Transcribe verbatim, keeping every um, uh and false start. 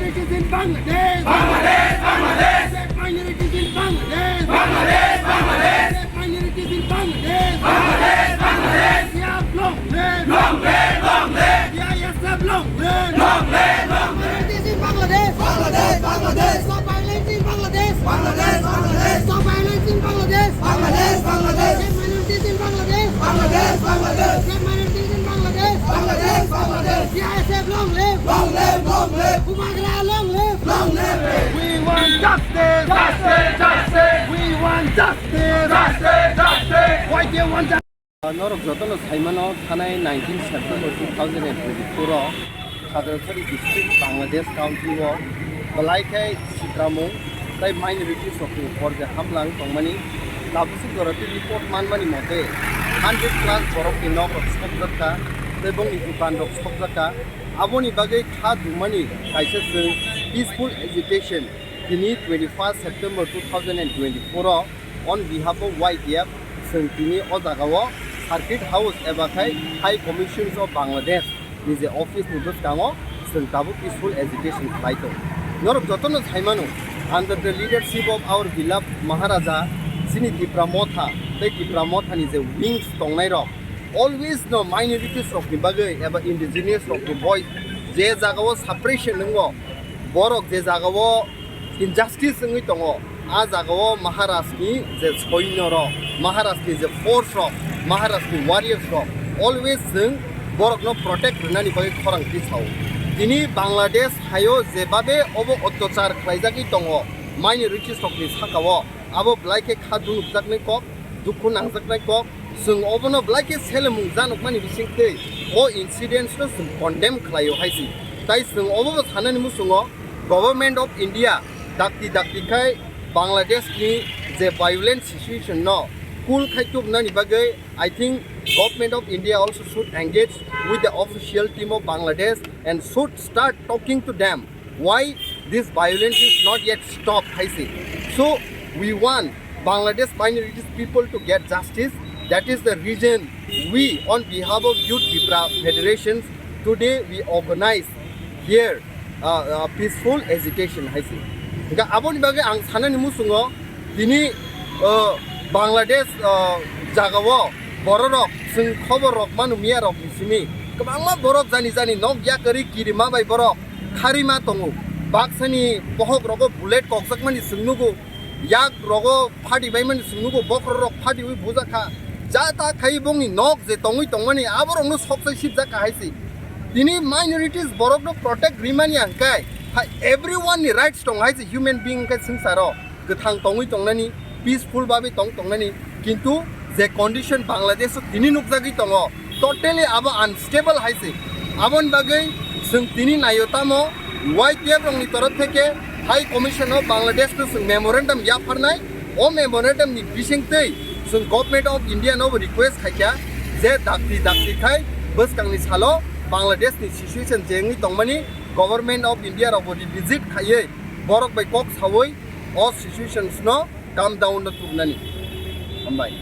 Minorities in Bangladesh. Bangladesh, Bangladesh. Minorities in Bangladesh. Bangladesh, Bangladesh. Minorities in Bangladesh. Bangladesh, Bangladesh. B I S F long live. Long live, long live. B I S F long live. Long live, long live. Minorities in Bangladesh. Bangladesh, Bangladesh. Stop violence in Bangladesh. Bangladesh, Bangladesh. Stop violence in Bangladesh. Bangladesh, Bangladesh. Save minorities in Bangladesh. Bangladesh, Bangladesh. Save minorities in Bangladesh. Bangladesh, Bangladesh. B I S F long live. Long live, long live. Bubagra long live. Long live. We want justice. Justice, justice. We want justice. Justice, justice. Why do you want justice? Norok jotono saimano, thanai nineteen September two thousand and twenty-four o Khagrasari district, Bangladesh country o belai khe sitramung tei minorities rokni hor je hamlang tongmani. Tabuk jora tei report manmani mote hundred plus borokni nok rok sokjak kha tei bongni dukan rok sokjak kha. Aboni bagwi kha dumani kaisa chwng peaceful agitation tini twenty-first September two thousand and twenty-four o on behalf of Y T F chwng tini o jaga o Circuit House eba khai High Commissions of Bangladesh ni je office ni bwskango chwng tabuk peaceful agitation khlai tong. Norok jotono saimano, under the leadership of our beloved Maharaja, chini Tipra Motha tei Tipra Motha ni je wings tongnai rok, always no minorities rok ni bagwi eba indigenous rok ni voice je jaga o suppression wngo, borok je jaga o injustice wngwi tongo, a jaga o Maharaj ni je soino rok, Maharaj ni je force rok, Maharaj ni warriors rok, always chwng borok no protect rwnani bagwi khorang tisao. Tini Bangladesh hayo je babe obo otyachar khlaijagwi tongo minorities rok ni saka o, abo belai khe kha dunukjaknai kok, dukhu nangjaknai kok, chwng obono belai khe selemung janukmani bisingtwi o incidents no chwng condemn khlaio hai se. Tai chwng obobo sanani muchungo Government of India dakti dakti khai Bangladesh ni je violent situation no cool khai tubunani bagwi, I think Government of India also should engage with the official team of Bangladesh and should start talking to them. Why this violence is not yet stopped, hai se. So we want Bangladesh minorities people to get justice. That is the reason we, on behalf of Youth Tipra Federations, today we organize here, uh, uh, peaceful agitation, hai se. Hingke aboni bagwi ang sanani muchungo, tini, uh, Bangladesh, uh, jagao bororok, chwng khobor rok manu miya rok ni simi kwbangma borok jani jani nok yakarwi kirima bai borok kharima tongo. Baksani bohok rogo bullet kokjakmani chwng nugo, yak rogo phadi baimani chwng nugo, bokhorok phadiwi bujakha. Ja ta khai bongni nok je tongwi tongmani aborokno soksai sibjakha hai se. Tini minorities borokno protect rimani hwnkhe, hai everyone ni rights tong hai se, human being hwnkhe swngcharo kwthang tongwi tongnani, peaceful babi tong tongnani, kintu je condition Bangladesh o tini nukjagwi tongo, totally abo unstable hai se. Aboni bagwi chwng tini naio tamo Y T F rokni torof theke High Commission of Bangladesh no chwng memorandum yapharnai. O memorandum ni bisingtwi chwng Government of India no bo request khaikha je dakti dakti khai bwskangni salo Bangladesh ni situation je wngwi tongmani Government of India rok bo revisit khaiwi borok bai kok sawi o situations no calm down no tubunani. Hambai.